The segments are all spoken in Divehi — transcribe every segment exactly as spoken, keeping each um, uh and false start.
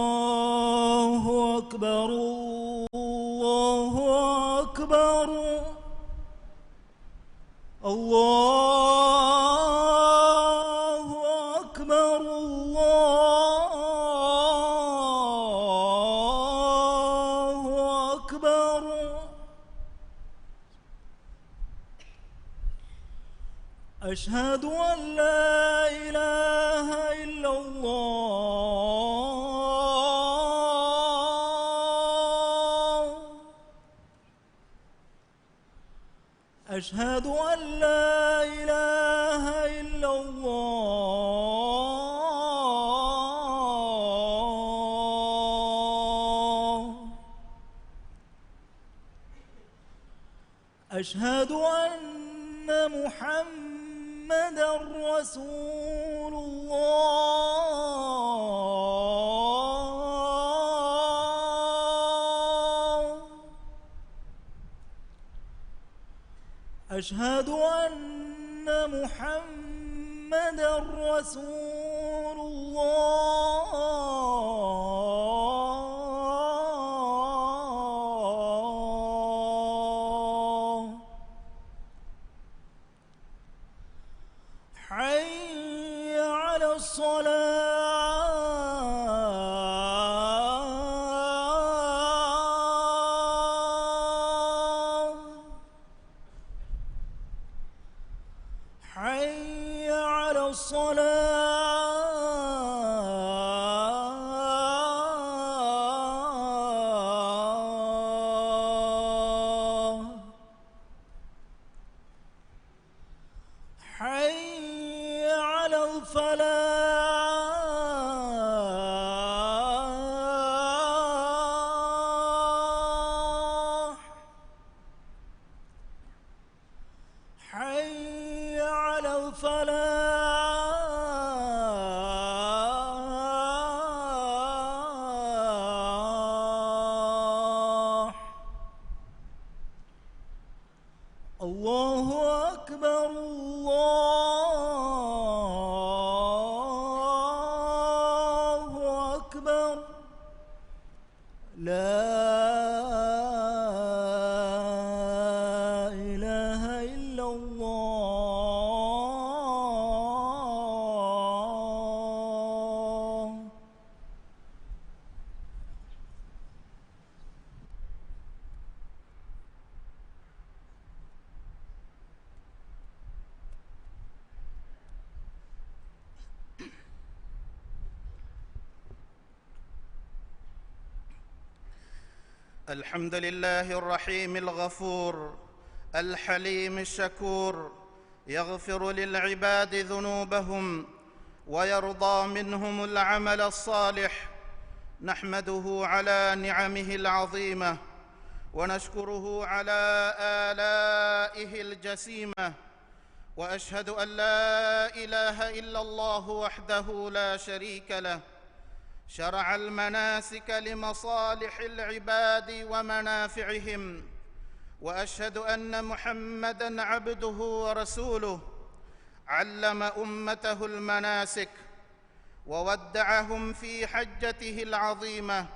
الله أكبر، الله أكبر، الله أكبر، الله أكبر. أشهد أن لا إله إلا الله. أشهد أن لا إله إلا الله. أشهد أن محمدا رسول الله. أشهد أن محمدا رسول الله. حي على الصلاة. حي على الصلاة. حي على الفلاح. حي على الفلاح. الله أكبر، الله أكبر. لا إله إلا الله. الحمد لله الرحيم الغفور الحليم الشكور، يغفر للعباد ذنوبهم ويرضى منهم العمل الصالح. نحمده على نعمه العظيمة، ونشكره على آلائه الجسيمة، وأشهد أن لا إله إلا الله وحده لا شريك له، شرع المناسك لمصالح العباد ومنافعهم، وأشهد أن محمدا عبده ورسوله، علم أمته المناسك، وودعهم في حجته العظيمة،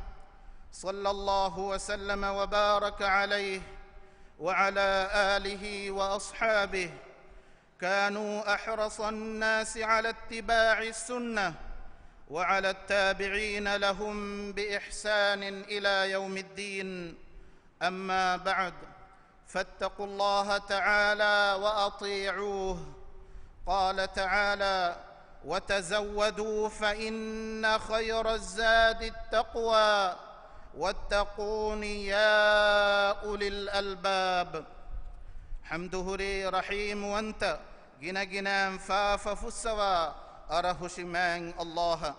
صلى الله وسلم وبارك عليه وعلى آله وأصحابه، كانوا أحرص الناس على اتباع السنة وعلى التابعين لهم بإحسان إلى يوم الدين. أما بعد، فاتقوا الله تعالى وأطيعوه. قال تعالى: وتزودوا فإن خير الزاد التقوى واتقون يا أولي الألباب. ޙަމްދު ހުރީ ރަޙީމް ވަންތަ، ގިނަގިނައިން ފާފަ ފުއްސަވާ އަރަހުށި މާތް ﷲ އަށް.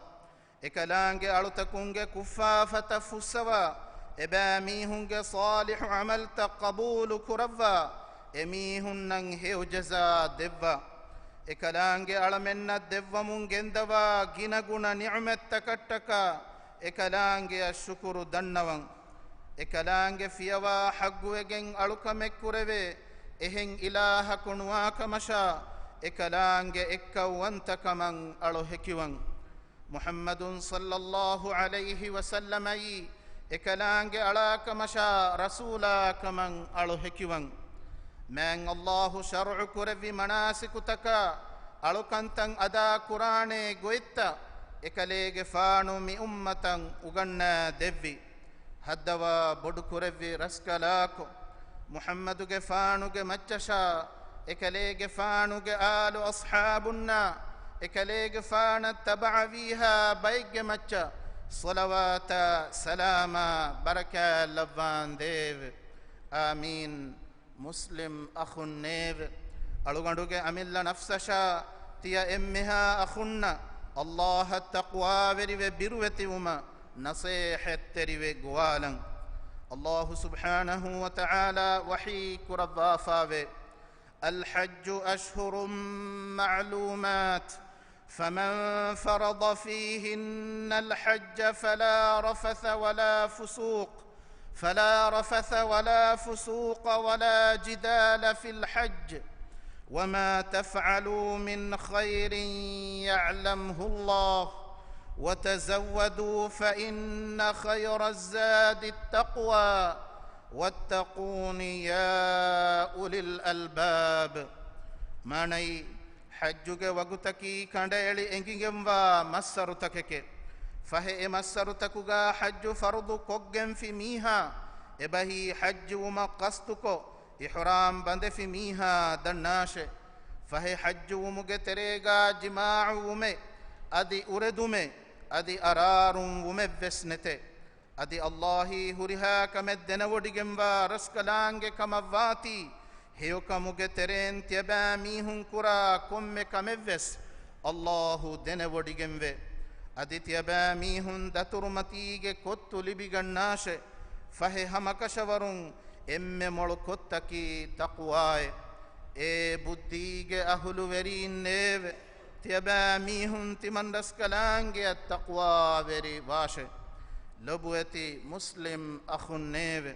އެކަލާނގެ އަޅުތަކުންގެ ކުށްފާފަތައް ފުއްސަވާ، އެބައިމީހުންގެ ޞާލިޙު ޢަމަލްތައް ޤަބޫލު ކުރައްވާ، އެމީހުންނަށް ހެޔޮ ޖަޒާ ދެއްވާ. އެކަލާނގެ އަޅަމެންނަށް ދެއްވަމުން ގެންދަވާ ގިނަގުނަ ނިޢުމަތްތަކަށްޓަކާ އެކަލާނގެއަށް ޝުކުރު ދަންނަވަން. އެކަލާނގެ ފިޔަވާ ޙައްޤުވެގެން އަޅުކަމެއް ކުރެވޭ އެހެން އިލާހަކު ނުވާކަމަށާ، އެކަލާނގެ އެއްކައުވަންތަކަމަށް އަޅު ހެކިވަން. މުޙައްމަދު ޞައްލައްލާހު ޢަލައިހި ވަސައްލަމައީ އެކަލާނގެ އަޅާކަމަށާ ރަސޫލާކަމަށް އަޅު ހެކިވަން. މާތް އައްލާހު ޝަރުޢު ކުރެއްވި މަނާސިކުތަކާ އަޅުކަންތައް އަދާ ކުރާނޭ ގޮތްތައް އެކަލޭގެފާނު މި އުއްމަތަށް އުގަންނާ ދެއްވި. ހައްދަވާ ބޮޑު ކުރެއްވި ރަސްކަލާކޮ، މުޙައްމަދުގެފާނުގެ މައްޗަށާ، އެކަލޭގެފާނުގެ އާލު އަޞްޙާބުންނާ، އެކަލޭގެފާނަށް ތަބަޢަވީހާ ބައެއްގެ މައްޗަށް ޞަލަވާތާ ސަލާމާ ބަރަކާތް ލައްވާނދޭވެ. އާމީން. މުސްލިމް އަޚުންނޭވެ! އަޅުގަނޑުގެ އަމިއްލަ ނަފްސަށާ ތިޔަ އެންމެހާ އަޚުންނަށް އައްލާހަށް ތަޤްވާވެރިވެ ބިރުވެތިވުމަށް ނަޞޭޙަތްތެރިވެ ގޮވާލަން. އައްލާހު ސުބްޙާނަހޫ ވަތަޢާލާ ވަޙީ ކުރައްވާފާވޭ، الحج أشهر معلومات، فمن فرض فيهن الحج فلا رفث ولا فسوق، فلا رفث ولا فسوق ولا جدال في الحج، وما تفعلوا من خير يعلمه الله، وتزودوا فإن خير الزاد التقوى، واتقون يا أولي الألباب. މާނައީ، ޙައްޖުގެ ވަގުތަކީ ކަނޑައެޅި އެނގިގެންވާ މައްސަރުތަކެކޭ. ފަހެ އެ މައްސަރުތަކުގާ ޙައްޖު ފަރުޟު ކޮށްގެންފި މީހާ، އެބަހީ ޙައްޖުވުމަށް ޤަޞްދުކޮށް، އިޙްރާމް ބަނދެފި މީހާ ދަންނާށޭ. ފަހެ ޙައްޖުވުމުގެ ތެރޭގާ ޖިމާޢުވުމެއް، އަދި އުރެދުމެއް، އަދި އަރާރުން ވުމެއްވެސް ނެތޭ. އަދި އައްލާހީ ހުރިހާ ކަމެއް ދެނެވޮޑިގެންވާ ރަސްކަލާނގެ ކަމަށްވާތީ، ހެޔޮކަމުގެ ތެރޭން ތިޔަބައިމީހުން ކުރާ ކޮންމެ ކަމެއްވެސް އައްލާހު ދެނެވޮޑިގެންވޭ. އަދި ތިޔަބައިމީހުން ދަތުރުމަތީގެ ކޮއްތު ލިބިގަންނާށޭ. ފަހެ ހަމަކަށަވަރުން އެންމެ މޮޅު ކޮށްތަކީ ތަޤްވާއޭ. އޭ ބުއްދީގެ އަހުލުވެރީންނޭވެ! ތިޔަބައިމީހުން ތިމަންރަސްކަލާނގެއަށް ތަޤްވާވެރި ވާށޭ. ލޮބުވެތި މުސްލިމް އަޚުންނޭވެ!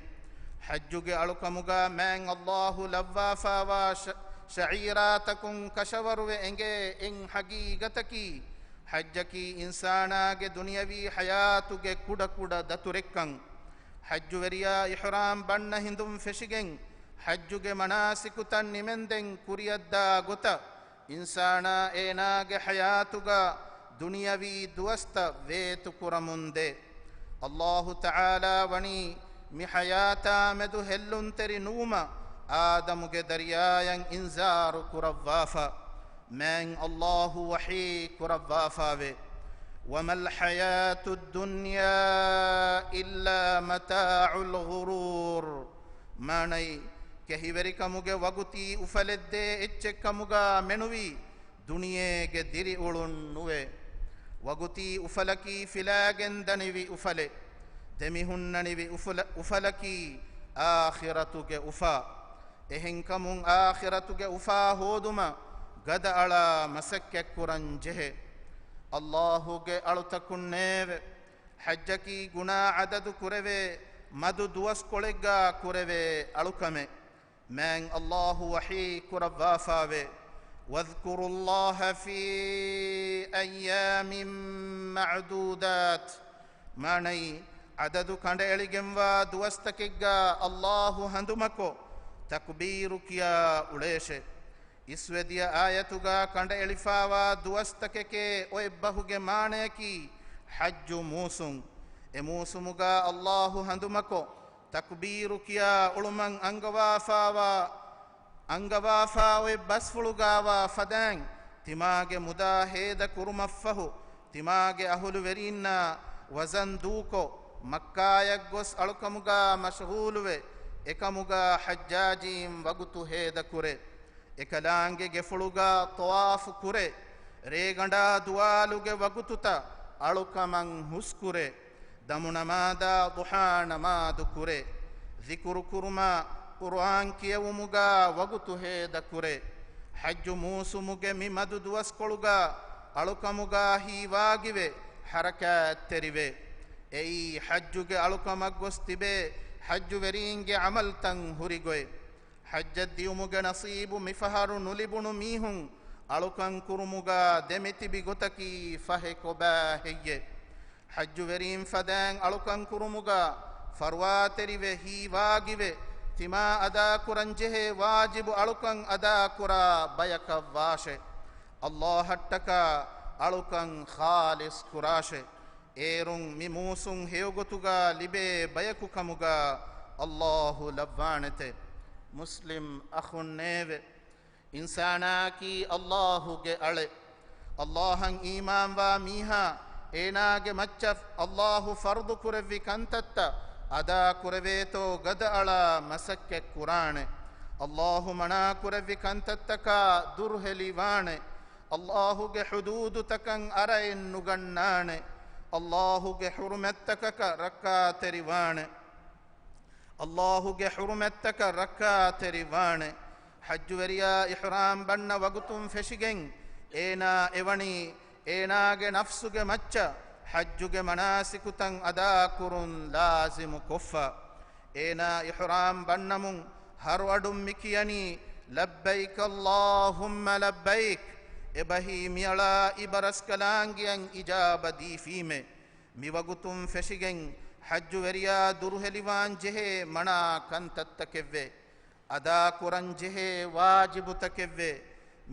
ޙައްޖުގެ އަޅުކަމުގާ މާތް އައްލާހު ލައްވާފާވާ ޝަ-، ޝަޢީރާތަކުން ކަށަވަރުވެ އެނގޭ އެއް ޙަޤީޤަތަކީ، ޙައްޖަކީ އިންސާނާގެ ދުނިޔަވީ ޙަޔާތުގެ ކުޑަކުޑަ ދަތުރެއްކަން. ޙައްޖުވެރިޔާ އިޙްރާމް ބަންނަ ހިނދުން ފެށިގެން، ޙައްޖުގެ މަނާސިކުތައް ނިމެންދެން ކުރިއަށްދާ ގޮތަށް، އިންސާނާ އޭނާގެ ޙަޔާތުގާ ދުނިޔަވީ ދުވަސްތައް ވޭތުކުރަމުންދޭ. އައްލާހު ތަޢާލާ ވަނީ މި ޙަޔާތާމެދު ހެއްލުންތެރި ނުވުމަށް އާދަމުގެ ދަރިޔާޔަށް އިންޒާރު ކުރައްވާފަ. މާތް އައްލާހު ވަޙީ ކުރައްވާފާވޭ، وما الحياة الدنيا إلا متاع الغرور. މާނައީ، ކެހިވެރިކަމުގެ ވަގުތީ އުފަލެއްދޭ އެއްޗެއްކަމުގާ މެނުވީ ދުނިޔޭގެ ދިރިއުޅުން ނުވޭ. ވަގުތީ އުފަލަކީ ފިލާގެން ދަނިވި އުފަލެއް. ދެމިހުންނަނިވި އުފުލަ-، އުފަލަކީ އާޚިރަތުގެ އުފާ. އެހެންކަމުން އާޚިރަތުގެ އުފާ ހޯދުމަށް ގަދައަޅާ މަސައްކަތްކުރަން ޖެހޭ. އައްލާހުގެ އަޅުތަކުންނޭވެ! ޙައްޖަކީ ގުނާ ޢަދަދު ކުރެވޭ މަދު ދުވަސްކޮޅެއްގާ ކުރެވޭ އަޅުކަމެއް. މާތް އައްލާހު ވަޙީ ކުރައްވާފާވޭ، واذكروا الله في أيام معدودات. މާނައީ، ޢަދަދު ކަނޑައެޅިގެންވާ ދުވަސްތަކެއްގާ އައްލާހު ހަނދުމަކޮށް، ތަކުބީރު ކިޔާ އުޅޭށޭ. އިސްވެދިޔަ އާޔަތުގާ ކަނޑައެޅިފާވާ ދުވަސްތަކެކޭ އޮތް ބަހުގެ މާނަޔަކީ ޙައްޖު މޫސުން. އެ މޫސުމުގާ އައްލާހު ހަނދުމަކޮށް، ތަކުބީރު ކިޔާ އުޅުމަށް އަންގަވާފާވާ، އަންގަވާފާ އޮތް ބަސްފުޅުގާވާ ފަދައިން، ތިމާގެ މުދާ ހޭދަ ކުރުމަށްފަހު، ތިމާގެ އަހުލުވެރީންނާ ވަޒަން ދޫކޮށް، މައްކާޔަށް ގޮސް އަޅުކަމުގާ މަޝްޣޫލުވެ، އެކަމުގާ ޙައްޖާޖީން ވަގުތު ހޭދަކުރޭ. އެކަލާނގެ ގެފުޅުގާ ޠަވާފު ކުރޭ. ރޭގަނޑާ ދުވާލުގެ ވަގުތުތައް އަޅުކަމަށް ހުސްކުރޭ. ދަމުނަމާދާ ޟުޙާ ނަމާދު ކުރޭ. ޛިކުރު ކުރުމާ، ޤުރުއާން ކިޔެވުމުގާ ވަގުތު ހޭދަ ކުރޭ. ޙައްޖު މޫސުމުގެ މި މަދު ދުވަސްކޮޅުގާ އަޅުކަމުގާ ހީވާގިވެ، ޙަރަކާތްތެރިވޭ. އެއީ ޙައްޖުގެ އަޅުކަމަށް ގޮސް ތިބޭ ޙައްޖުވެރީންގެ ޢަމަލްތައް ހުރިގޮތް. ޙައްޖަށް ދިޔުމުގެ ނަޞީބު މިފަހަރު ނުލިބުނު މީހުން އަޅުކަން ކުރުމުގަ ދެމިތިބި ގޮތަކީ ފަހެ ކޮބާ ހެއްޔެ؟ ޙައްޖުވެރީން ފަދައިން އަޅުކަން ކުރުމުގަ ފަރުވާތެރިވެ ހީވާގިވެ ތިމާ އަދާކުރަން ޖެހޭ ވާޖިބު އަޅުކަން އަދާކުރާ ބަޔަކަށް ވާށެ. އައްލާހަށްޓަކާ އަޅުކަން ޚާލިޞް ކުރާށެ. އޭރުން މި މޫސުން ހެޔޮގޮތުގަ ލިބޭ ބަޔަކު ކަމުގަ އައްލާހު ލައްވާނެތެ. މުސްލިމް އަޚުންނޭވެ! އިންސާނާއަކީ އައްލާހުގެ އަޅެއް. އައްލާހަށް އީމާންވާ މީހާ އޭނާގެ މައްޗަށް އައްލާހު ފަރުޟު ކުރެއްވި ކަންތައްތައް އަދާ ކުރެވޭތޯ ގަދައަޅާ މަސައްކަތް ކުރާނެ. އައްލާހު މަނާ ކުރެއްވި ކަންތައްތަކާ ދުރުހެލިވާނެ. އައްލާހުގެ ޙުދޫދުތަކަށް އަރައެއް ނުގަންނާނެ. އައްލާހުގެ ޙުރުމަތްތަކަކަށް ރައްކާތެރިވާނެ. އައްލާހުގެ ޙުރުމަތްތަކަށް ރައްކާތެރިވާނެ. ޙައްޖުވެރިޔާ އިޙްރާމް ބަންނަ ވަގުތުން ފެށިގެން އޭނާ އެވަނީ އޭނާގެ ނަފްސުގެ މައްޗަށް ޙައްޖުގެ މަނާސިކުތައް އަދާކުރުން ލާޒިމު ކޮށްފަ. އޭނާ އިޙްރާމް ބަންނަމުން ހަރުއަޑުން މި ކިޔަނީ، "ލައްބައިކަ އައްލާހުއްމަ ލައްބައިކް." އެބަހީ މިއަޅާ އިބަރަސްކަލާނގެއަށް އިޖާބަ ދީފީމޭ. މިވަގުތުން ފެށިގެން ޙައްޖުވެރިޔާ ދުރުހެލިވާން ޖެހޭ މަނާ ކަންތައްތަކެއްވޭ. އަދާކުރަން ޖެހޭ ވާޖިބުތަކެއްވޭ.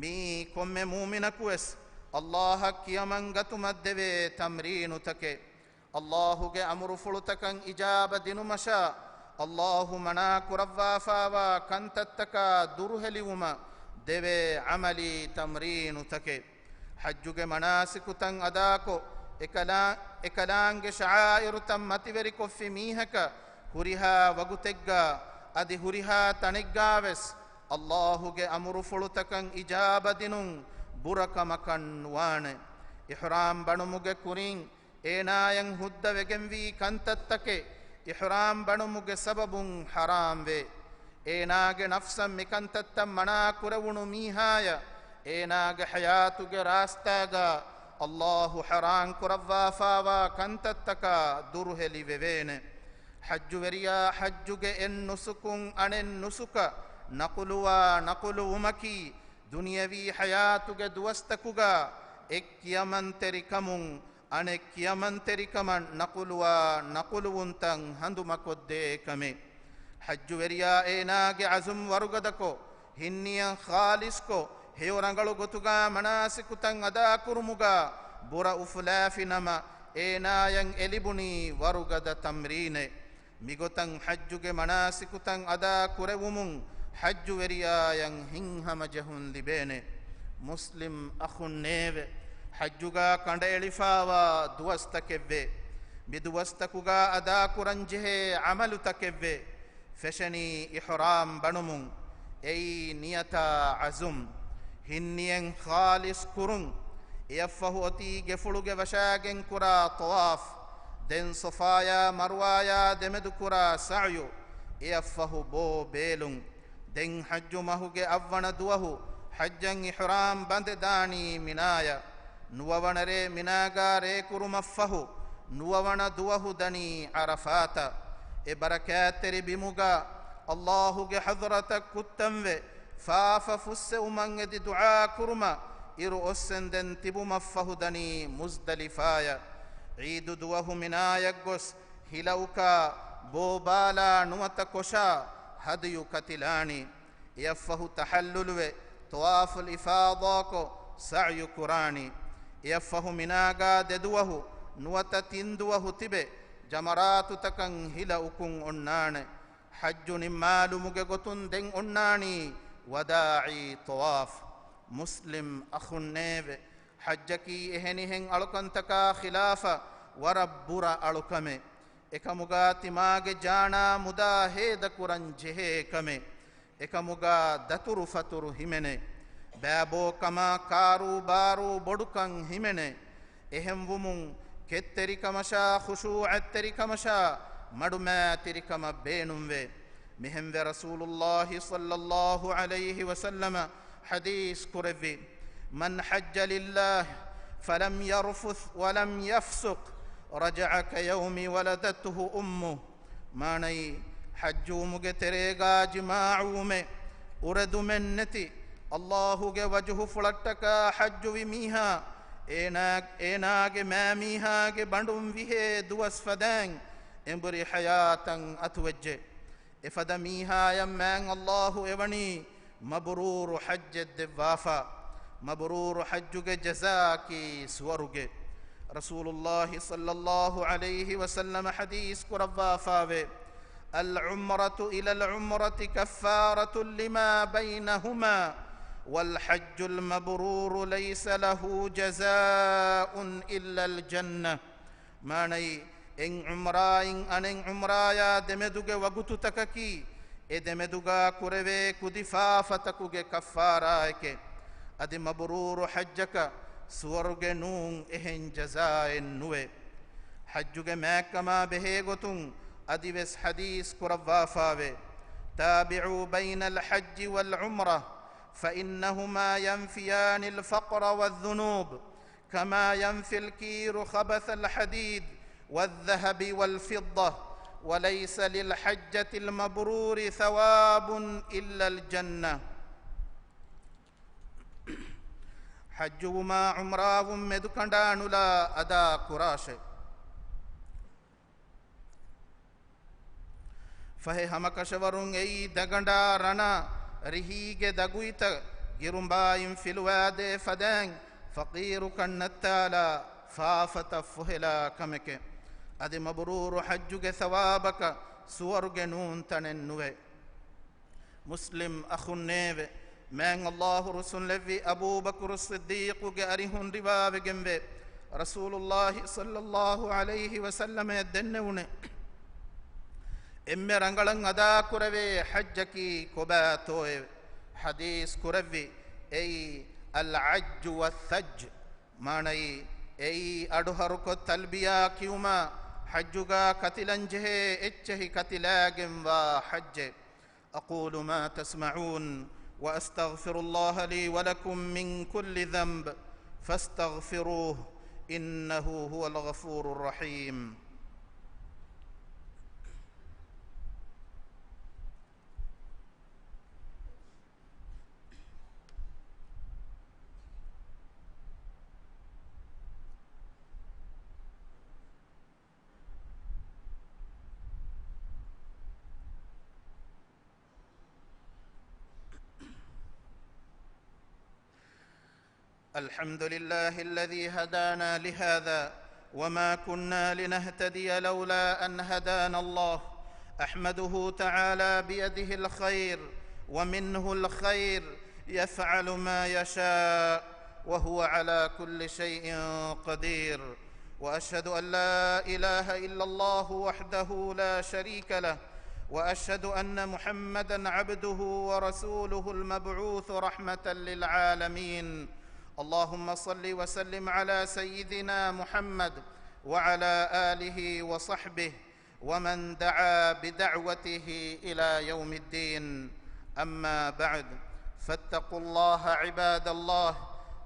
މިއީ ކޮންމެ މޫމިނަކުވެސް އައްލާހަށް ކިޔަމަންގަތުމަށް ދެވޭ ތަމްރީނުތަކެއް. އައްލާހުގެ އަމުރުފުޅުތަކަށް އިޖާބަ ދިނުމަށާ، އައްލާހު މަނާ ކުރައްވާފާވާ ކަންތައްތަކާ ދުރުހެލިވުމަށް ދެވޭ ޢަމަލީ ތަމްރީނުތަކެއް. ޙައްޖުގެ މަނާސިކުތައް އަދާކޮށް، އެކަލާ-، އެކަލާނގެ ޝަޢާއިރުތައް މަތިވެރިކޮށްފި މީހަކަށް ހުރިހާ ވަގުތެއްގާ، އަދި ހުރިހާ ތަނެއްގާވެސް އައްލާހުގެ އަމުރުފުޅުތަކަށް އިޖާބަ ދިނުން ބުރަކަމަކަށް ނުވާނެ. އިޙްރާމް ބަނުމުގެ ކުރިން އޭނާޔަށް ހުއްދަވެގެންވީ ކަންތައްތަކެއް އިޙްރާމް ބަނުމުގެ ސަބަބުން ޙަރާމްވޭ. އޭނާގެ ނަފްސަށް މިކަންތައްތައް މަނާ ކުރެވުނު މީހާޔަށް އޭނާގެ ޙަޔާތުގެ ރާސްތާގާ އައްލާހު ޙަރާން ކުރައްވާފާވާ ކަންތައްތަކާ ދުރުހެލި ވެވޭނެ. ޙައްޖުވެރިޔާ ޙައްޖުގެ އެއް ނުސުކުން އަނެއް ނުސުކަށް ނަޤުލުވާ ނަޤުލުވުމަކީ، ދުނިޔަވީ ޙަޔާތުގެ ދުވަސްތަކުގާ އެއް ކިޔަމަންތެރިކަމުން އަނެއް ކިޔަމަންތެރިކަމަށް ނަޤުލުވާ ނަޤުލުވުންތައް ހަނދުމަކޮށްދޭ ކަމެއް. ޙައްޖުވެރިޔާ އޭނާގެ ޢަޒުމް ވަރުގަދަކޮށް، ހިންނިޔަތް ޚާލިޞްކޮށް، ހެޔޮ ރަނގަޅު ގޮތުގާ މަނާސިކުތައް އަދާކުރުމުގާ ބުރަ އުފުލާފިނަމަ، އޭނާޔަށް އެ ލިބުނީ ވަރުގަދަ ތަމްރީނެއް. މިގޮތަށް ޙައްޖުގެ މަނާސިކުތައް އަދާ ކުރެވުމުން ޙައްޖުވެރިޔާޔަށް ހިތްހަމަޖެހުން ލިބޭނެ. މުސްލިމް އަޚުންނޭވެ! ޙައްޖުގާ ކަނޑައެޅިފާވާ ދުވަސްތަކެއްވޭ. މި ދުވަސްތަކުގާ އަދާކުރަންޖެހޭ ޢަމަލުތަކެއްވޭ. ފެށެނީ އިޙްރާމް ބަނުމުން، އެއީ ނިޔަތާ ޢަޒުމް، ހިންނިޔަތް ޚާލިޞް ކުރުން. އެއަށްފަހު އޮތީ ގެފުޅުގެ ވަށާގެން ކުރާ ޠަވާފް، ދެން ޞަފާޔާ މަރުވާޔާ ދެމެދު ކުރާ ސަޢްޔު، އެއަށްފަހު ބޯ ބޭލުން. ދެން ޙައްޖު މަހުގެ އަށްވަނަ ދުވަހު ޙައްޖަށް އިޙްރާމް ބަނދެދާނީ މިނާޔަށް. ނުވަވަނަ ރޭ މިނާގާ ރޭކުރުމަށްފަހު، ނުވަވަނަ ދުވަހު ދަނީ ޢަރަފާތަށް. އެ ބަރަކާތްތެރި ބިމުގަ އައްލާހުގެ ޙަޟްރަތަށް ކުއްތަންވެ، ފާފަ ފުއްސެވުމަށް އެދި ދުޢާ ކުރުމަށް އިރު އޮއްސެންދެން ތިބުމަށްފަހު ދަނީ މުޒްދަލިފާޔަށް. ޢީދު ދުވަހު މިނާޔަށް ގޮސް، ހިލައުކާ، ބޯބާލާ ނުވަތަ ކޮށާ ހަދުޔު ކަތިލާނީ. އެއަށްފަހު ތަޙައްލުލުވެ، ޠަވާފުލް އިފާޟާކޮށް ސަޢްޔު ކުރާނީ. އެއަށްފަހު މިނާގާ ދެދުވަހު ނުވަތަ ތިންދުވަހު ތިބެ، ޖަމަރާތުތަކަށް ހިލަ އުކުން އޮންނާނެ. ޙައްޖު ނިންމާލުމުގެ ގޮތުން ދެން އޮންނާނީ ވަދާޢީ ޠަވާފް. މުސްލިމް އަޚުންނޭވެ! ޙައްޖަކީ އެހެނިހެން އަޅުކަންތަކާ ޚިލާފަށް ވަރަށް ބުރަ އަޅުކަމެއް. އެކަމުގާ ތިމާގެ ޖާނާ މުދާ ހޭދަކުރަން ޖެހޭ ކަމެއް. އެކަމުގާ ދަތުރުފަތުރު ހިމެނޭ. ބައިބޯކަމާ ކާރޫބާރޫ ބޮޑުކަން ހިމެނޭ. އެހެންވުމުން، ކެތްތެރިކަމަށާ ޚުޝޫޢަތްތެރިކަމަށާ މަޑުމައިތިރިކަމަށް ބޭނުންވޭ. މިހެންވެ ރަސޫލުﷲ ޞައްލަﷲ ޢަލައިހި ވަސައްލަމަ ޙަދީޘް ކުރެއްވި، "من حج لله فلم يرفث ولم يفسق رجع كيوم ولدته أمه." މާނައީ، ޙައްޖުވުމުގެ ތެރޭގާ ޖިމާޢުވުމެއް، އުރެދުމެއް ނެތި، ﷲ ގެ ވަޖުހުފުޅަށްޓަކާ ޙައްޖުވި މީހާ، އޭނާ، އޭނާގެ މާމީހާގެ ބަނޑުން ވިހޭ ދުވަސް ފަދައިން އެނބުރި ޙަޔާތަށް އަތުވެއްޖެ. އެފަދަ މީހާޔަށް މާތް ﷲ އެވަނީ މަބްރޫރު ޙައްޖެއް ދެއްވާފަ. މަބްރޫރު ޙައްޖުގެ ޖަޒާއަކީ ސުވަރުގެ. ރަސޫލުﷲ ޞައްލަﷲ ޢަލައިހި ވަސައްލަމަ ޙަދީޘް ކުރައްވާފާވޭ، العمرة إلى العمرة كفارة لما بينهما، والحج المبرور ليس له جزاء إلا الجنة. މާނައީ، އެއް ޢުމްރާއިން އަނެއް ޢުމްރާޔާ ދެމެދުގެ ވަގުތުތަކަކީ، އެ ދެމެދުގާ ކުރެވޭ ކުދި ފާފަތަކުގެ ކައްފާރާއެކޭ. އަދި މަބްރޫރު ޙައްޖަކަށް ސުވަރުގެ ނޫން އެހެން ޖަޒާއެއް ނުވޭ. ޙައްޖުގެ މާތްކަމާ ބެހޭގޮތުން އަދިވެސް ޙަދީޘް ކުރައްވާފާވޭ، تابعوا بين الحج والعمرة فإنهما ينفيان الفقر والذنوب كما ينفي الكير خبث الحديد والذهب والفضة، وليس للحجة المبرور ثواب إلا الجنة. ޙައްޖުވުމާ ޢުމްރާވުން މެދުކަނޑާ ނުލާ އަދާ ކުރާށޭ. ފަހެ ހަމަކަށަވަރުން އެއީ ދަގަނޑާ ރަނާ ރިހީގެ ދަގުއިތައް ގިރުނބާއިން ފިލުވާދޭ ފަދައިން ފަޤީރުކަން ނައްތާލާ ފާފަތައް ފޮހެލާ ކަމެކޭ. އަދި މަބްރޫރު ޙައްޖުގެ ޘަވާބަކަށް ސުވަރުގެ ނޫން ތަނެއް ނުވޭ. މުސްލިމް އަޚުންނޭވެ! މާތް ﷲ ރުއްސުންލެއްވި އަބޫބަކުރު ޞިއްދީޤުގެ އަރިހުން ރިވާވެގެންވޭ، ރަސޫލުﷲ ޞައްލަﷲ ޢަލައިހި ވަސައްލަމައަށް ދެންނެވުނޭ، އެންމެ ރަނގަޅަށް އަދާކުރެވޭ ޙައްޖަކީ ކޮބާތޯއެވެ؟ ޙަދީޘް ކުރެއްވި، އެއީ العج والثج. މާނައީ، އެއީ އަޑުހަރުކޮށް ތަލްބިޔާ ކިޔުމާ، ޙައްޖުގާ ކަތިލަންޖެހޭ އެއްޗެހި ކަތިލާގެންވާ ޙައްޖެއް. أقول ما تسمعون، وأستغفر الله لي ولكم من كل ذنب، فاستغفروه، إنه هو الغفور الرحيم. الحمد لله الذي هدانا لهذا وما كنا لنهتدي لولا أن هدانا الله. أحمده تعالى بيده الخير ومنه الخير، يفعل ما يشاء وهو على كل شيء قدير. وأشهد أن لا إله إلا الله وحده لا شريك له، وأشهد أن محمدا عبده ورسوله المبعوث رحمة للعالمين. اللهم صل وسلم على سيدنا محمد وعلى آله وصحبه ومن دعا بدعوته إلى يوم الدين. أما بعد، فاتقوا الله عباد الله.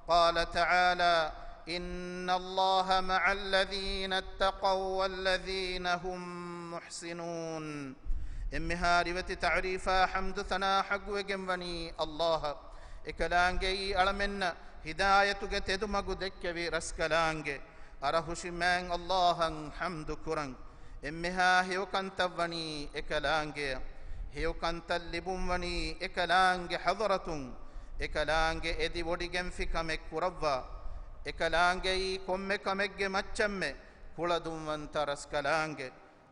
قال تعالى: إن الله مع الذين اتقوا والذين هم محسنون. އެންމެހާ ރިވެތި ތަޢުރީފާ ޙަމްދު ސަނާ ޙައްޤުވެގެންވަނީ ﷲ އަށް. އެކަލާނގެއީ އަޅަމެންނަށް ހިދާޔަތުގެ ތެދުމަގު ދެއްކެވި ރަސްކަލާނގެ. އަރަހުށި މާތް ﷲ އަށް ޙަމްދު ކުރަން. އެންމެހާ ހެޔޮކަންތައްވަނީ އެކަލާނގެއަށް. ހެޔޮކަންތައް ލިބުންވަނީ އެކަލާނގެ ޙަޟްރަތުން. އެކަލާނގެ އެދިވޮޑިގެންފި ކަމެއް ކުރައްވާ. އެކަލާނގެއީ ކޮންމެ ކަމެއްގެ މައްޗަށްމެ ކުޅަދުންވަންތަ ރަސްކަލާނގެ.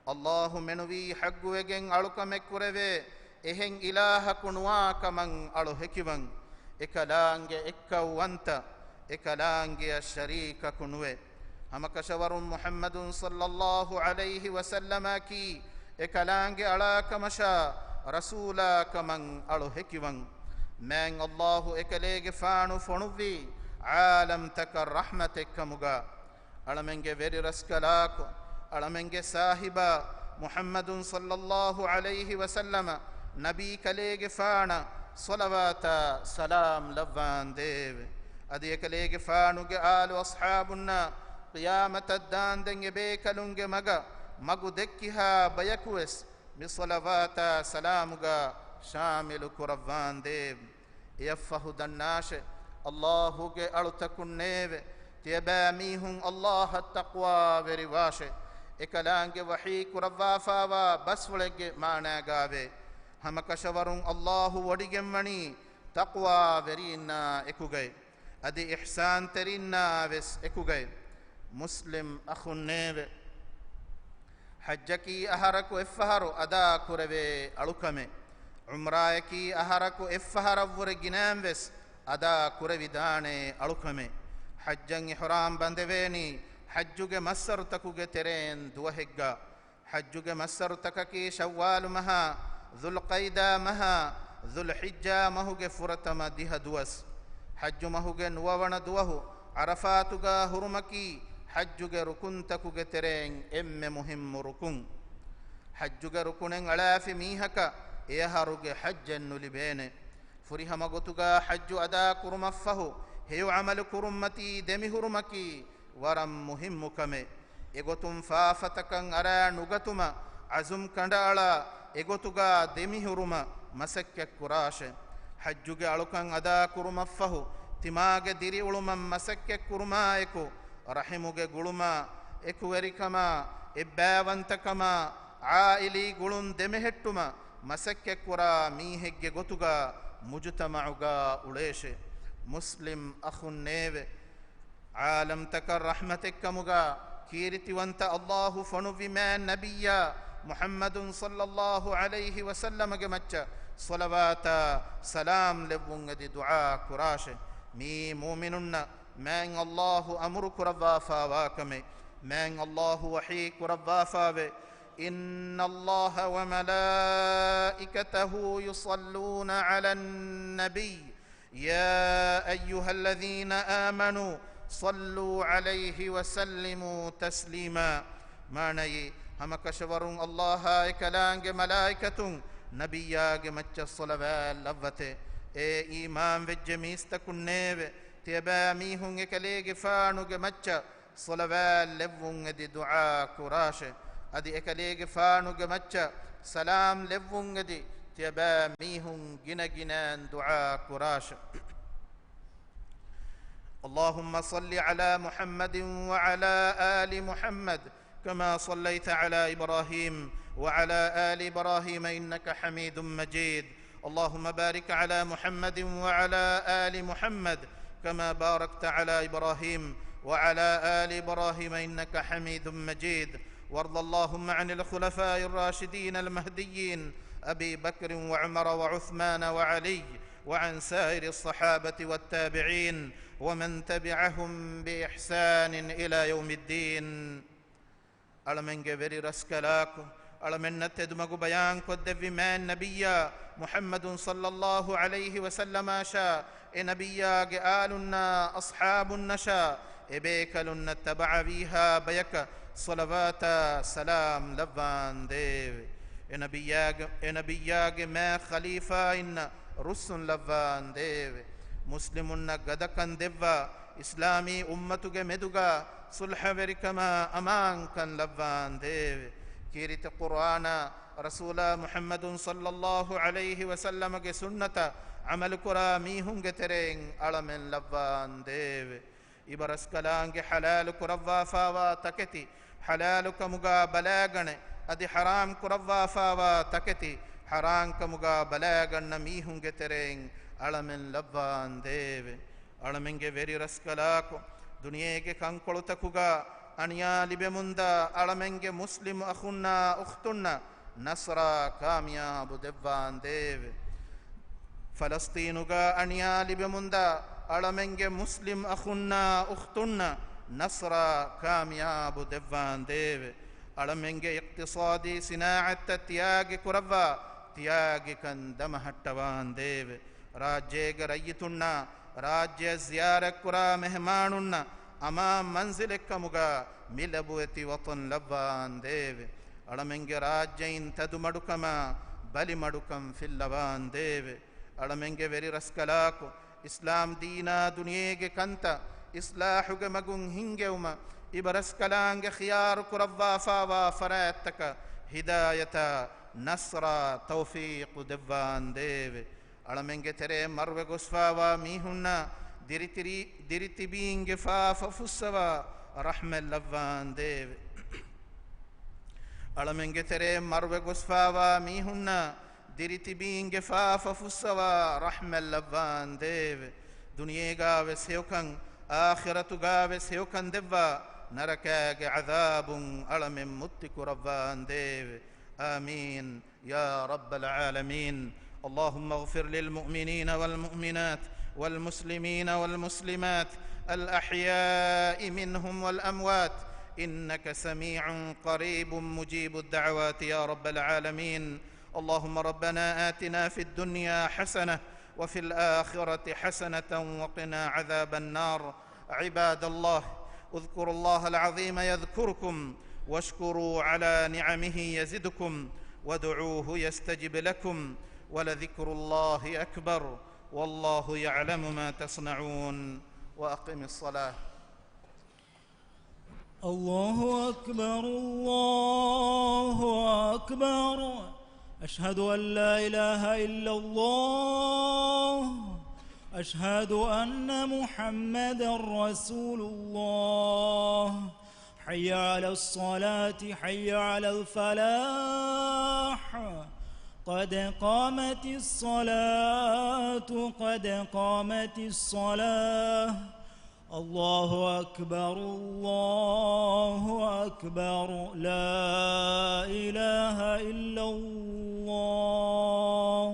ﷲ މެނުވީ ޙައްޤުވެގެން އަޅުކަމެއް ކުރެވޭ، އެހެން އިލާހަކު ނުވާ ކަމަށް އަޅު ހެކިވަން. އެކަލާނގެ އެއްކައުވަންތަ، އެކަލާނގެއަށް ޝަރީކަކު ނުވޭ. ހަމަކަށަވަރުން މުޙައްމަދު ޞައްލަﷲ ޢަލައިހި ވަސައްލަމަކީ އެކަލާނގެ އަޅާކަމަށާ ރަސޫލާކަމަށް އަޅު ހެކިވަން. މާތް ﷲ އެކަލޭގެފާނު ފޮނުއްވީ ޢާލަމްތަކަށް ރަޙްމަތެއްކަމުގަ. އަޅަމެންގެ ވެރި ރަސްކަލާކޮ، އަޅަމެންގެ ސާހިބާ މުޙައްމަދު ޞައްލަﷲ ޢަލައިހި ވަސައްލަމަ ނަބީ ކަލޭގެފާނަށް ޞަލަވާތާ ސަލާމް ލައްވާނދޭވެ. އަދި އެކަލޭގެފާނުގެ އާލު އަޞްޙާބުންނާ ޤިޔާމަތަށް ދާންދެން އެބޭކަލުންގެ މަގަށް މަގު ދެއްކިހާ ބަޔަކުވެސް މި ޞަލަވާތާ ސަލާމުގަ ޝާމިލު ކުރައްވާނދޭވެ. އެއަށްފަހު ދަންނާށެ، ﷲ ގެ އަޅުތަކުންނޭވެ! ތިޔަބައިމީހުން ﷲ އަށް ތަޤްވާވެރިވާށެ! އެކަލާނގެ ވަޙީ ކުރައްވާފާވާ ބަސްފުޅެއްގެ މާނާގާވޭ. ހަމަކަށަވަރުން ﷲ ވޮޑިގެންވަނީ ތަޤްވާވެރީންނާ އެކުގައި، އަދި އިޙްސާންތެރީންނާވެސް އެކުގައި. މުސްލިމް އަޚުންނޭވެ! ޙައްޖަކީ އަހަރަކު އެއްފަހަރު އަދާކުރެވޭ އަޅުކަމެއް. ޢުމްރާއަކީ އަހަރަކު އެއްފަހަރަށްވުރެ ގިނައިންވެސް އަދާ ކުރެވިދާނެ އަޅުކަމެއް. ޙައްޖަށް އިޙްރާމް ބަނދެވޭނީ ޙައްޖުގެ މައްސަރުތަކުގެ ތެރެއިން ދުވަހެއްގަ. ޙައްޖުގެ މައްސަރުތަކަކީ ޝައްވާލު މަހާ، ޛުލްޤަޢިދާ މަހާ، ޛުލްޙިއްޖާ މަހުގެ ފުރަތަމަ ދިހަ ދުވަސް. ޙައްޖު މަހުގެ ނުވަވަނަ ދުވަހު ޢަރަފާތުގާ ހުރުމަކީ ޙައްޖުގެ ރުކުންތަކުގެ ތެރެއިން އެންމެ މުހިއްމު ރުކުން. ޙައްޖުގެ ރުކުނެއް އަޅާފި މީހަކަށް އެއަހަރުގެ ޙައްޖެއް ނުލިބޭނެ. ފުރިހަމަ ގޮތުގާ ޙައްޖު އަދާ ކުރުމަށްފަހު ހެޔޮ ޢަމަލު ކުރުންމަތީ ދެމިހުރުމަކީ ވަރަށް މުހިއްމު ކަމެއް. އެގޮތުން ފާފަތަކަށް އަރާ ނުގަތުމަށް ޢަޒުމް ކަނޑައަޅާ، އެގޮތުގާ ދެމިހުރުމަށް މަސައްކަތްކުރާށެ. ޙައްޖުގެ އަޅުކަން އަދާ ކުރުމަށްފަހު، ތިމާގެ ދިރިއުޅުމަށް މަސައްކަތްކުރުމާއެކު، ރަޙިމުގެ ގުޅުމާ، އެކުވެރިކަމާ، އެއްބައިވަންތަކަމާ، ޢާއިލީ ގުޅުން ދެމެހެއްޓުމަށް މަސައްކަތްކުރާ މީހެއްގެ ގޮތުގާ މުޖުތަމަޢުގާ އުޅޭށެ. މުސްލިމް އަޚުންނޭވެ! ޢާލަމްތަކަށް ރަޙްމަތެއްކަމުގާ ކީރިތިވަންތަ ﷲ ފޮނުއްވި މާތް ނަބިއްޔާ މުޙައްމަދު ޞައްލައްލާހު ޢަލައިހި ވަސައްލަމަގެ މައްޗަށް ޞަލަވާތާ ސަލާމް ލެއްވުން އެދި ދުޢާ ކުރާށެ. މިއީ މުއުމިނުންނަށް މާތް ﷲ އަމުރު ކުރައްވާފާވާ ކަމެއް. މާތް ﷲ ވަޙީ ކުރައްވާފާވޭ، إن الله وملائكته يصلون على النبي يا أيها الذين آمنوا صلوا عليه وسلموا تسليما. މާނައީ، ހަމަކަށަވަރުން ﷲ އާއި ކަލާނގެ މަލާއިކަތުން ނަބިއްޔާގެ މައްޗަށް ޞަލަވާތް ލައްވަތޭ. އޭ އީމާންވެއްޖެ މީސްތަކުންނޭވެ! ތިޔަބައިމީހުން އެކަލޭގެފާނުގެ މައްޗަށް ޞަލަވާތް ލެއްވުން އެދި ދުޢާ ކުރާށެ. އަދި އެކަލޭގެފާނުގެ މައްޗަށް ސަލާމް ލެއްވުން އެދި، ތިޔަބައިމީހުން ގިނަގިނައިން ދުޢާ ކުރާށެ. اللهم صل على محمد وعلى آل محمد كما صليت على إبراهيم وعلى آل إبراهيم إنك حميد مجيد. اللهم بارك على محمد وعلى آل محمد كما باركت على إبراهيم وعلى آل إبراهيم إنك حميد مجيد. وارض اللهم عن الخلفاء الراشدين المهديين أبي بكر وعمر وعثمان وعلي وعن سائر الصحابة والتابعين ومن تبعهم بإحسان إلى يوم الدين. އަޅަމެންގެ ވެރި ރަސްކަލާކޮ، އަޅަމެންނަށް ތެދުމަގު ބަޔާންކޮށްދެއްވި މާތް ނަބިއްޔާ މުޙައްމަދު ޞައްލައްލާހު ޢަލައިހި ވަސައްލަމާށާ، އެ ނަބިއްޔާގެ އާލުންނާ އަޞްޙާބުންނަށާ، އެބޭކަލުންނަށް ތަބަޢަވީހާ ބަޔަކަށް ޞަލަވާތާ ސަލާމް ލައްވާނދޭވެ. އެ ނަބިއްޔާގެ، އެ ނަބިއްޔާގެ މާތް ޚަލީފާއިންނަށް ރުއްސުން ލައްވާނދޭވެ. މުސްލިމުންނަށް ގަދަކަން ދެއްވާ، އިސްލާމީ އުއްމަތުގެ މެދުގާ ޞުލްޙަވެރިކަމާ އަމާންކަން ލައްވާނދޭވެ. ކީރިތި ޤުރްއާނާ، ރަސޫލާ މުޙައްމަދު ޞައްލައްލާހު ޢަލައިހި ވަސައްލަމަގެ ސުންނަތަށް ޢަމަލުކުރާ މީހުންގެ ތެރެއިން އަޅަމެން ލައްވާނދޭވެ. އިބަރަސްކަލާނގެ ޙަލާލު ކުރައްވާފާވާ ތަކެތި ޙަލާލުކަމުގާ ބަލާގަނެ، އަދި ޙަރާމް ކުރައްވާފާވާ ތަކެތި ޙަރާމްކަމުގާ ބަލާގަންނަ މީހުންގެ ތެރެއިން އަޅަމެން ލައްވާނދޭވެ. އަޅަމެންގެ ވެރި ރަސްކަލާކޮ، ދުނިޔޭގެ ކަންކޮޅުތަކުގާ އަނިޔާ ލިބެމުންދާ އަޅަމެންގެ މުސްލިމް އަޚުންނާ އުޚްތުންނަށް ނަޞްރާ ކާމިޔާބު ދެއްވާނދޭވެ. ފަލަސްޠީނުގާ އަނިޔާ ލިބެމުންދާ އަޅަމެންގެ މުސްލިމް އަޚުންނާ އުޚްތުންނަށް ނަޞްރާ ކާމިޔާބު ދެއްވާނދޭވެ. އަޅަމެންގެ އިޤްތިޞާދީ ސިނާޢަތްތައް ތިޔާގި ކުރައްވާ، ތިޔާގިކަން ދަމަހައްޓަވާނދޭވެ. ރާއްޖޭގެ ރައްޔިތުންނާ، ރާއްޖެއަށް ޒިޔާރަތްކުރާ މެހެމާނުންނަށް އަމާން މަންޒިލެއްކަމުގާ މި ލަބުވެތި ވަޠަން ލައްވާނދޭވެ. އަޅަމެންގެ ރާއްޖެއިން ތަދުމަޑުކަމާ ބަލިމަޑުކަން ފިއްލަވާނދޭވެ. އަޅަމެންގެ ވެރި ރަސްކަލާކޮ، އިސްލާމް ދީނާ ދުނިޔޭގެ ކަންތައް އިޞްލާޙުގެ މަގުން ހިންގެވުމަށް އިބަރަސްކަލާނގެ ޚިޔާރު ކުރައްވާފާވާ ފަރާތްތަކަށް ހިދާޔަތާ، ނަޞްރާ، ތައުފީޤު ދެއްވާނދޭވެ. އަޅަމެންގެ ތެރޭ މަރުވެ ގޮސްފާވާ މީހުންނަށް ދިރިތިރި-، ދިރިތިބީންގެ ފާފަ ފުއްސަވާ ރަޙްމަތް ލައްވާނދޭވެ. އަޅަމެންގެ ތެރޭ މަރުވެ ގޮސްފާވާ މީހުންނަށް ދިރިތިބީންގެ ފާފަ ފުއްސަވާ ރަޙްމަތް ލައްވާނދޭވެ. ދުނިޔޭގާވެސް ހެޔޮކަން، އާޚިރަތުގާވެސް ހެޔޮކަން ދެއްވާ ނަރަކާގެ ޢަޛާބުން އަޅަމެން މުއްތި ކުރައްވާނދޭވެ. އާމީން. يا رب العالمين. اللهم اغفر للمؤمنين والمؤمنات والمسلمين والمسلمات الأحياء منهم والأموات إنك سميع قريب مجيب الدعوات يا رب العالمين. اللهم ربنا آتنا في الدنيا حسنة وفي الآخرة حسنة وقنا عذاب النار. عباد الله، اذكروا الله العظيم يذكركم، واشكروا على نعمه يزدكم، وادعوه يستجب لكم، ولذكر الله أكبر، والله يعلم ما تصنعون. وأقم الصلاة. الله أكبر، الله أكبر. أشهد أن لا إله إلا الله. أشهد أن محمدا رسول الله. حي على الصلاة، حي على الفلاح. قد قامت الصلاة، قد قامت الصلاة. الله أكبر، الله أكبر، لا إله إلا الله.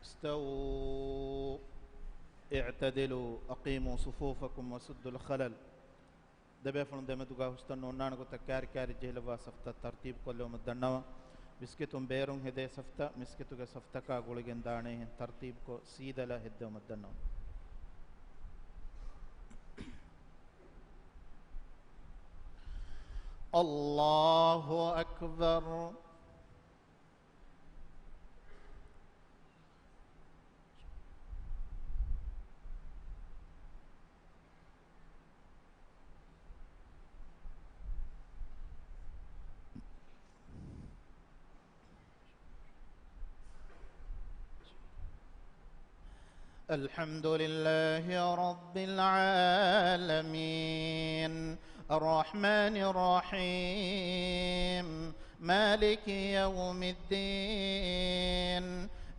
استووا، اعتدلوا، أقيموا صفوفكم وسدوا الخلل. ދެބޭފުޅުން ދެމެދުގާ ހުސްތަން ނޯންނާނެ ގޮތަށް ކާރި ކާރި ޖެހިލައްވާ ސަފްތައް ތަރްތީބު ކޮށްލެވުމަށް ދަންނަވަން. މިސްކިތުން ބޭރުން ހެދޭ ސަފްތައް މިސްކިތުގެ ސަފްތަކާ ގުޅިގެން ދާނެހެން ތަރްތީބުކޮށް ސީދަލަށް ހެއްދެވުމަށް ދަންނަވަން. الله أكبر. الحمد لله رب العالمين. الرحمن الرحيم. مالك يوم الدين.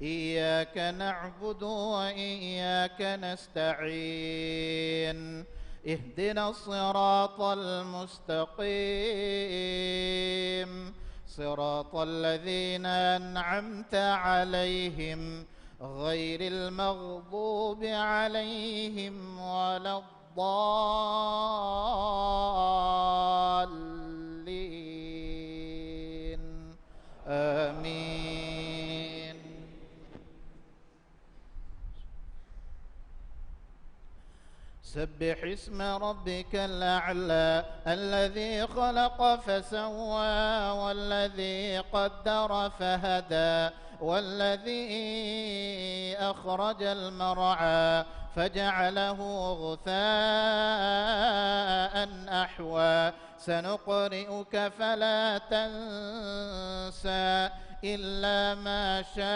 إياك نعبد وإياك نستعين. اهدنا الصراط المستقيم. صراط الذين أنعمت عليهم غير المغضوب عليهم ولا الضالين. آمين. سبح اسم ربك الأعلى الذي خلق فسوى والذي قدر فهدى والذي أخرج المرعى فجعله غثاء أحوى. سنقرئك فلا تنسى إلا ما شاء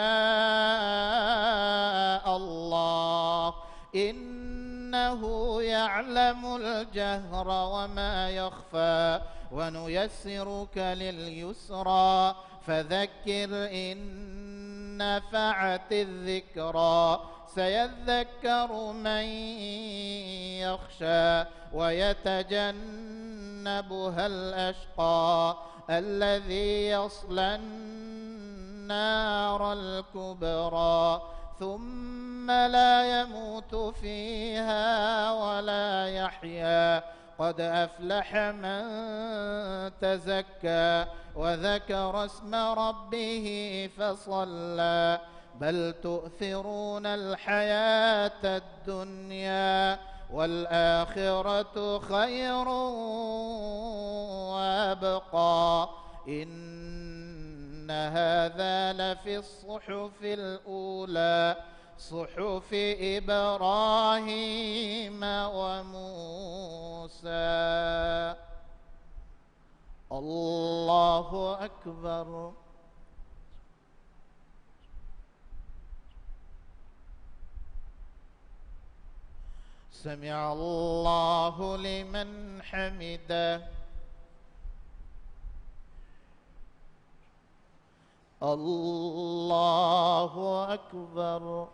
الله إنه يعلم الجهر وما يخفى ونيسرك لليسرى فذكر إن نفعت الذكرى سيذكر من يخشى ويتجنبها الأشقى الذي يصلى النار الكبرى ثم لا يموت فيها ولا يحيا قد أفلح من تزكى وذكر اسم ربه فصلى بل تؤثرون الحياة الدنيا والآخرة خير وأبقى إن هذا لفي الصحف الأولى صحف إبراهيم وموسى. الله أكبر. سمع الله لمن حمده. الله أكبر.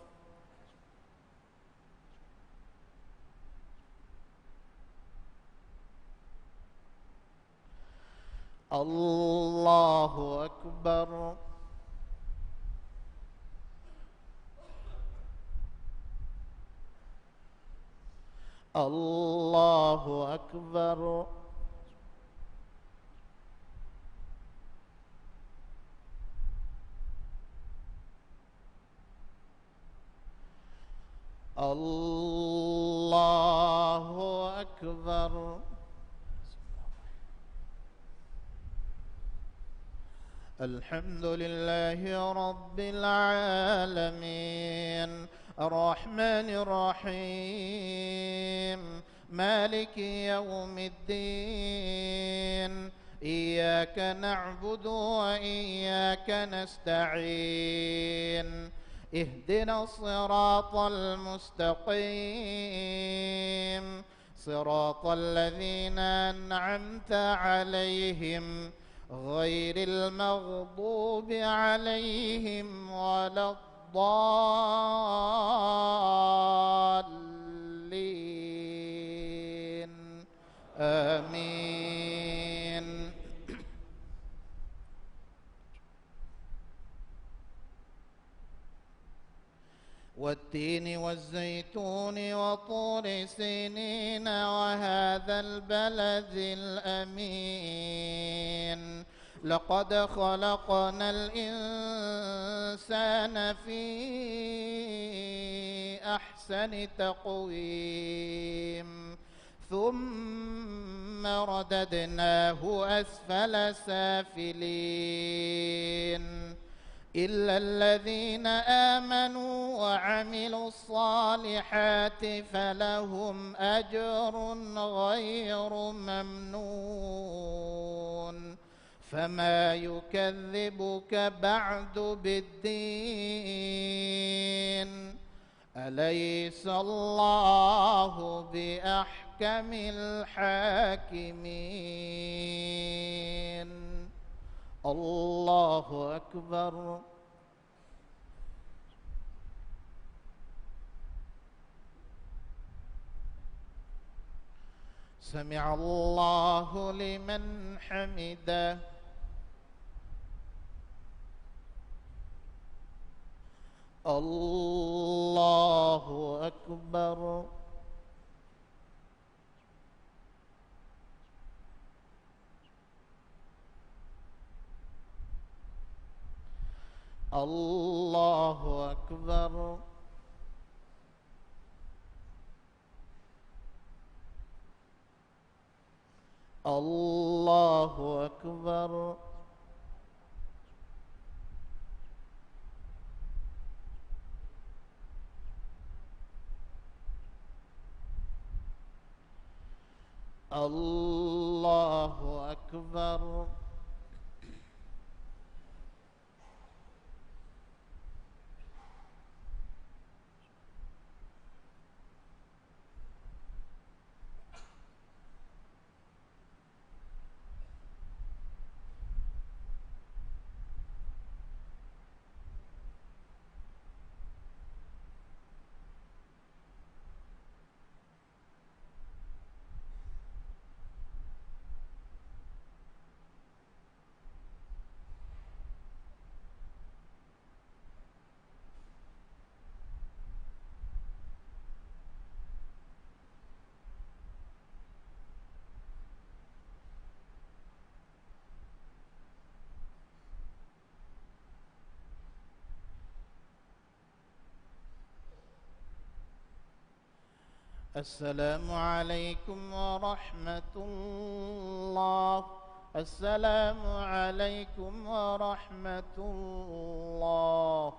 الله أكبر. الله أكبر. الله أكبر. الحمد لله رب العالمين. الرحمن الرحيم. مالك يوم الدين. إياك نعبد وإياك نستعين. اهدنا الصراط المستقيم. صراط الذين أنعمت عليهم غير المغضوب عليهم ولا الضالين. آمين. والتين والزيتون وطور سينين وهذا البلد الأمين. لقد خلقنا الإنسان في أحسن تقويم. ثم رددناه أسفل سافلين. إلا الذين آمنوا وعملوا الصالحات فلهم أجر غير ممنون. فما يكذبك بعد بالدين. أليس الله بأحكم الحاكمين. الله أكبر. سمع الله لمن حمده. الله أكبر. الله أكبر. الله أكبر. الله أكبر. السلام عليكم ورحمة الله. السلام عليكم ورحمة الله.